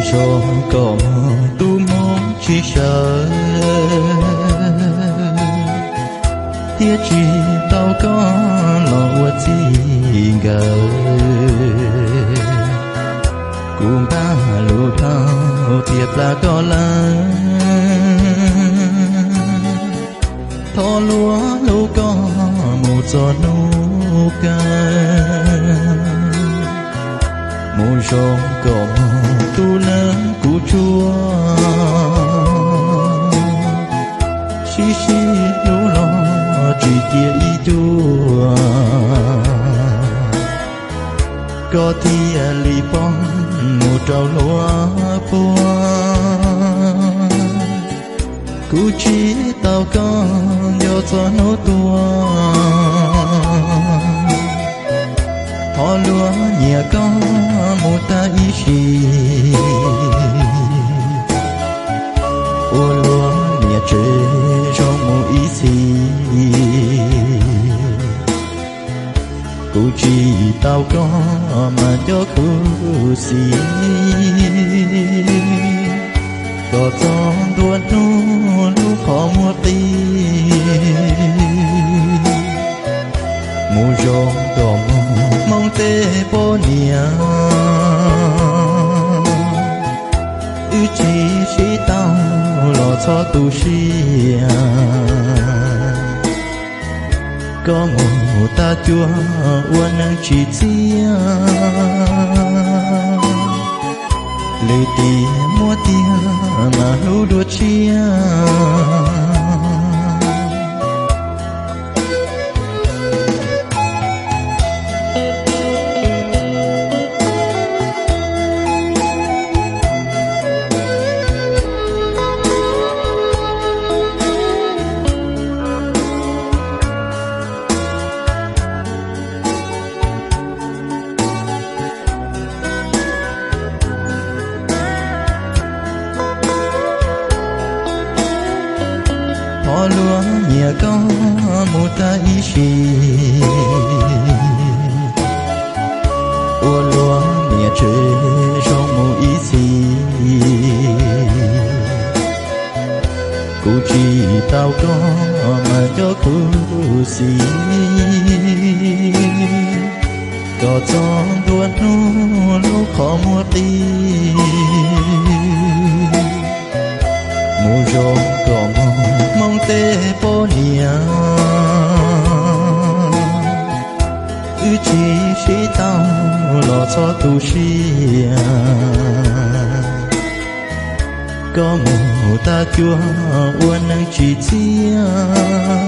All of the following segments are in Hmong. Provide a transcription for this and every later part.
Zoo kom muag tub Hmoob tsis sawv, thiab tsis tau koj los ua txij nkawm. Kuv npaj lus dhau tias plam koj lawm, thov luag hlub koj mus txog hnub kawg. Mus zoo kom muag tub neeb kuv tsuag, sib sib hlub los tsis cia ib cuag. Koj thiaj li poob mus rau hluas puag, kuv tsis tau koj nco txog hnub tuag. Thov luag nyiam koj mus tag ib sim, ua luag niam tsev zoo mus ib txhis. Kuv tsis tau koj mas nco khuv xim, kom txog ntua hnub lub qhov muag qis. Mus zoo kom muag Hmoob tej poj niam, wb tsis sib tau los txhob tu siab. Koj mus tag cuag ua neeg tsis txiaj, lwm tiam muab tiag mas hlub dua tshiab. Thov luag nyiam koj mus tag ib sim, ua luag niam tsev zoo mus ib txhis. Kuv tsis tau koj mas nco khuv xim, kom txog ntua hnub lub qhov muag qis. Mus zoo kom muag Hmoob tej poj niam, wb tsis sib tau los txhob tu siab. Koj mus tag cuag ua neeg tsis txiaj,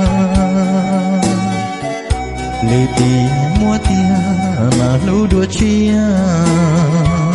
lwm tiam muab tiag mas hlub dua tshiab.